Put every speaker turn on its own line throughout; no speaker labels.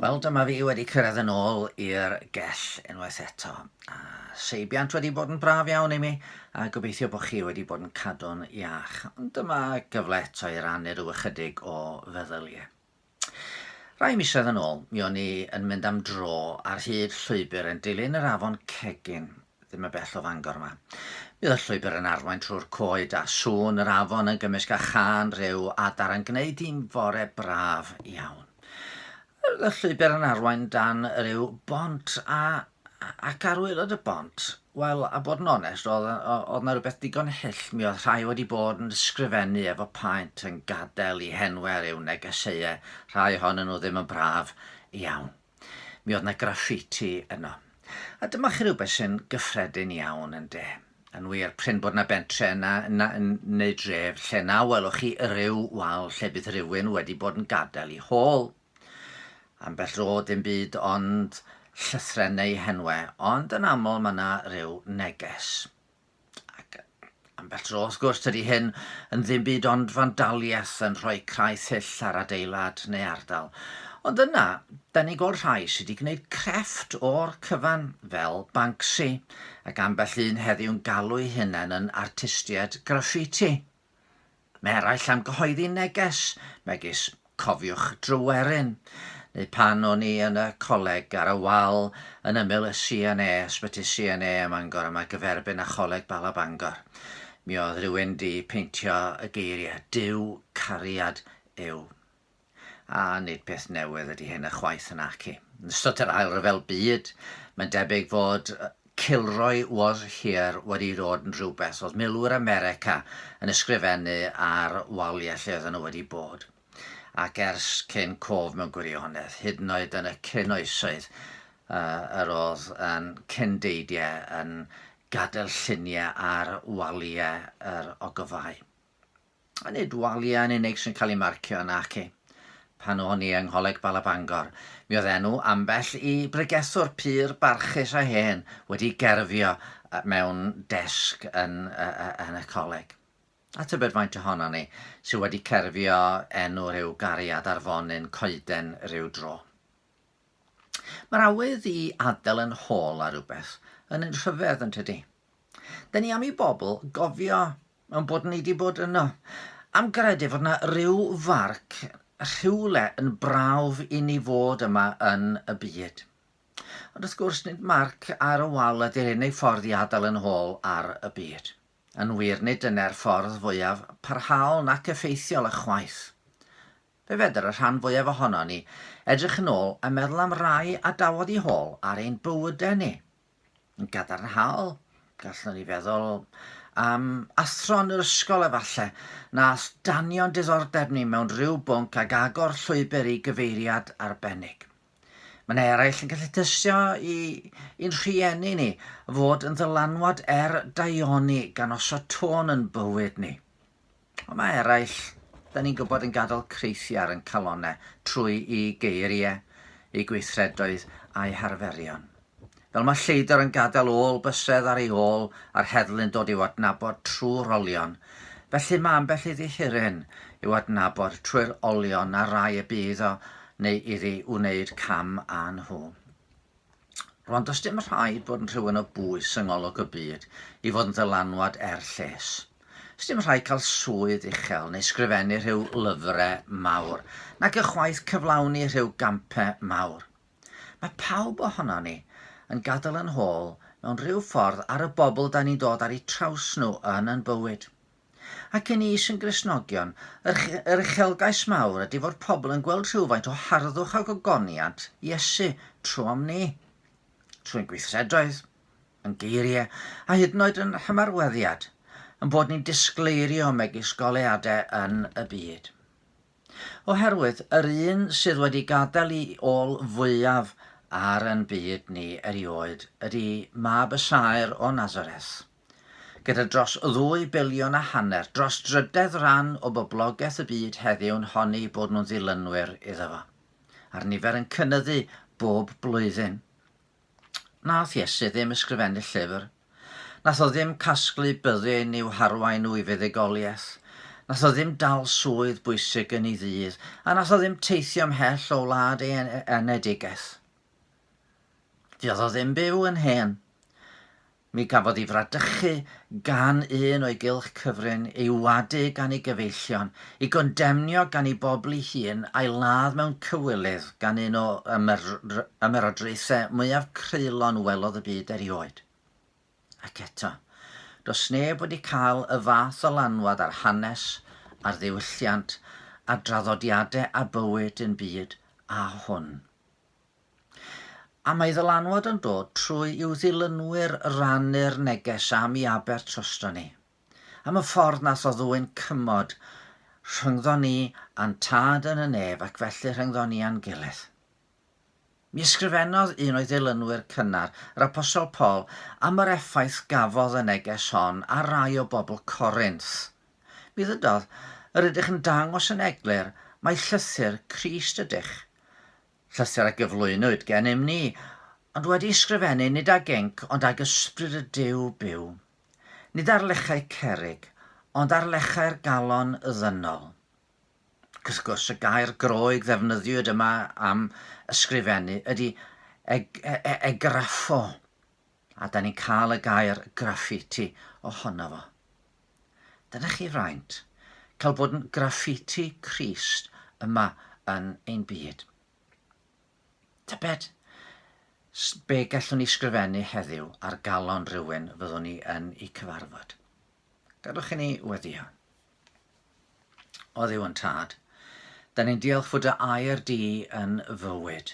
Wel, dyma fi wedi cyrraedd yn ôl i'r gell unwaith eto. A seibiant wedi bod yn braf iawn i mi, a gobeithio bod chi wedi bod yn cadw'n iach. Ond dyma gyfle eto i rannu rhyw ychydig o feddyliau. Rai misoedd yn ôl, mi o'n i yn mynd am dro ar hyd llwybr yn dilyn yr afon Cegin, ddim yn bell o Fangor yma. Mi oedd y llwybr yn arwain trwy'r coed a sŵn yr afon yn gymysg â chân rhyw adar yn gwneud hi'n fore braf iawn. Roedd y llwybr yn arwain dan ryw bont a ac ar waelod y bont, wel, a bod yn onest, oedd, oedd 'na rywbeth digon hyll, mi oedd rhai wedi bod yn ysgrifennu efo paent yn gadael i henwau ryw negeseuau, rhai ohonyn nhw ddim yn braf iawn. Mi oedd 'na graffiti yno. A dyma chi rywbeth sy'n gyffredin iawn ynde. Yn wir, prin bod 'na bentre na, na, neu dref lle na welwch chi ryw wal lle bydd rhywun wedi bod yn gadael i hôl. Ambell dro dim byd ond llythrennau neu henwau, ond yn aml mae 'na ryw neges. Ac ambell dro, wrth gwrs, tydi hyn yn ddim byd ond fandaliaeth yn rhoi craith hyll ar adeilad neu ardal. Ond yna, da ni'n gweld rhai sydd wedi gwneud crefft o'r cyfan, fel Banksy, ac ambell un heddiw'n galw'u hunain yn artistiaid graffiti. Mae eraill am gyhoeddi neges, megis 'Cofiwch Dryweryn', neu pan o'n i yn y coleg ar y wal yn ymyl y CNA, ysbyty CNA ym Mangor yma gyferbyn â Choleg Bala Bangor, mi oedd rhywun 'di peintio y geiriau 'Duw cariad yw'. A nid peth newydd ydy hyn ychwaith yn naci. Yn ystod yr Ail Ryfel Byd, mae'n debyg fod Kilroy was here wedi dod yn rhywbeth oedd milwyr America yn ysgrifennu ar waliau lle oedden nhw wedi bod. Ac ers cyn cof mewn gwirionedd, hyd yn oed yn y cyn oesoedd, uh, yr oedd yn cyndeidiau yn gadael lluniau ar waliau yr ogofau. A nid waliau yn unig sy'n cael eu marcio, naci. Pan o'n i yng Ngholeg Bala Bangor, mi oedd enw ambell i bregethwr pur barchus a hen wedi gerfio mewn desg yn, yn y coleg. A tybed faint ohonon ni sydd wedi cerfio enw rhyw gariad ar fonyn coeden rhyw dro. Mae'r awydd i adael yn hôl ar rywbeth yn un rhyfedd yn tydi? Da ni am i bobl gofio mewn bod ni wedi bod yno. Am gredu fod yna ryw farc rhywle yn brawf i ni fod yma yn y byd. Ond wrth gwrs nid marc ar y wal ydy'r unig ffordd i adael yn hôl ar y byd. Yn wir nid dyna'r ffordd fwyaf parhaol nac effeithiol ychwaith. Fe fedr y rhan fwyaf ohonon ni edrych yn ôl a meddwl am rai a dawodd i hôl ar ein bywydau ni. Yn gadarnhaol, gallwn ni feddwl am athro yn yr ysgol efallai, nath danio'n diddordeb ni mewn rhyw bwnc ag agor llwybr i gyfeiriad arbennig. Mae yna eraill yn gallu tystio i i'n rhieni ni fod yn ddylanwad er daioni gan osod tôn yn bywyd ni. Ond mae eraill, da ni'n gwybod, yn gadael creithiau ar ein calonnau trwy i geiriau, eu gweithredoedd a'u harferion. Fel mae lleidr yn gadael ôl bysedd ar ei ôl a'r heddlu'n dod i'w adnabod trwy'r olion, felly mae ambell i ddihiryn i'w adnabod trwy'r olion ar rai y bu iddo neu iddi wneud cam â nhw. Rwan, does dim rhaid bod yn rhywun o bwys yng ngolwg y byd i fod yn ddylanwad er lles. Does dim rhaid cael swydd uchel neu sgrifennu rhyw lyfrau mawr, nag ychwaith cyflawni rhyw gampau mawr. Mae pawb ohonon ni yn gadael yn hôl mewn rhyw ffordd ar y bobl da ni'n dod ar eu traws nhw yn yn bywyd. Ac i ni sy'n Gristnogion, yr, yr uchelgais mawr ydy fod pobl yn gweld rhywfaint o harddwch a gogoniant Iesu trwom ni, trwy'n gweithredoedd, yn geiriau, a hyd yn oed yn hymarweddiad, yn bod ni'n disgleirio megis goleuadau yn y byd. Oherwydd yr un sydd wedi gadael i ôl fwyaf ar yn byd ni erioed ydy Mab y Saer o Nazareth. Gyda dros ddwy biliwn a hanner, dros drydedd ran o boblogaeth y byd heddiw'n honni bod nhw'n ddilynwyr iddo fo. A'r nifer yn cynyddu bob blwyddyn. Nath Iesu ddim ysgrifennu llyfr. Nath o ddim casglu byddin i'w harwain nhw i fuddugoliaeth. Nath o ddim dal swydd bwysig yn ei ddydd, a nath o ddim teithio ymhell o wlad ei enedigaeth. Fuodd o ddim byw yn hen. Mi gafodd ei fradychu gan un o'i gylch cyfrin, ei wadu gan ei gyfeillion, ei gondemnio gan ei bobl ei hun, a'i ladd mewn cywilydd gan un o ymerodraethau mwyaf creulon welodd y byd erioed. Ac eto, does neb wedi cael y fath ddylanwad ar hanes, ar ddiwylliant, ar draddodiadau a bywyd yn byd â hwn. A mae ddylanwad yn dod trwy i'w ddilynwyr rannu'r neges am i aber trosto ni, am y ffordd nath o ddwyn cymod rhyngddo ni a'n Tad yn y nef ac felly rhyngddo ni a'n gilydd. Mi ysgrifennodd un o'i ddilynwyr cynnar, yr Apostol Paul, am yr effaith gafodd y neges hon ar rai o bobl Corinth. Mi ddydodd, Yr ydych yn dangos yn eglur mai llythyr Crist ydych, Llythyr a gyflwynwyd gennym ni, ond wedi ysgrifennu nid ag inc ond ag ysbryd y Duw byw, nid ar lechau cerrig, ond ar lechau'r galon ddynol. Ac wrth gwrs, y gair Groeg ddefnyddiwyd yma am ysgrifennu ydy eg, e, e, egraffo, a da ni'n cael y gair graffiti ohono fo. Dyna chi fraint, cael bod yn graffiti Crist yma yn ein byd. Tybed, be gallwn ni sgrifennu heddiw ar galon rhywun fyddwn ni yn ei cyfarfod? Gadwch i ni weddio. O Dduw yn Tad, da ni'n diolch fod dy air di yn fywyd,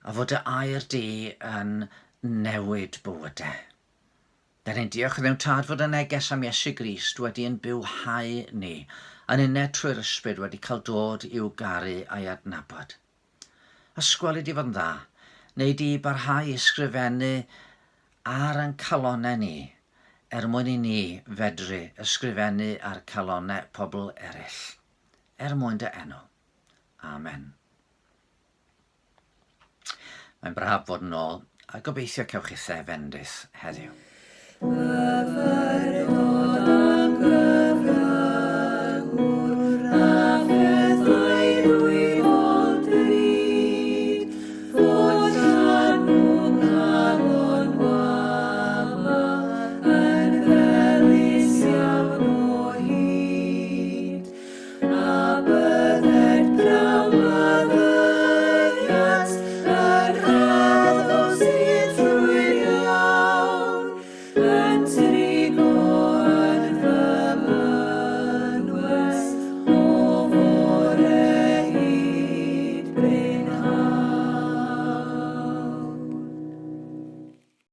a fod dy air di yn newid bywydau. Da ni'n diolch i Dduw Tad fod y neges am Iesu Grist wedi ein bywhau ni, a ninne trwy'r Ysbryd wedi cael dod i'w garu a'i adnabod. Ysgweli di fod yn dda, neu di barhau i ysgrifennu ar ein calonnau ni, er mwyn i ni fedru ysgrifennu ar calonnau pobl eraill. Er mwyn dy enw. Amen. Mae'n braf bod yn ôl, a gobeithio cewch chi the fendith heddiw.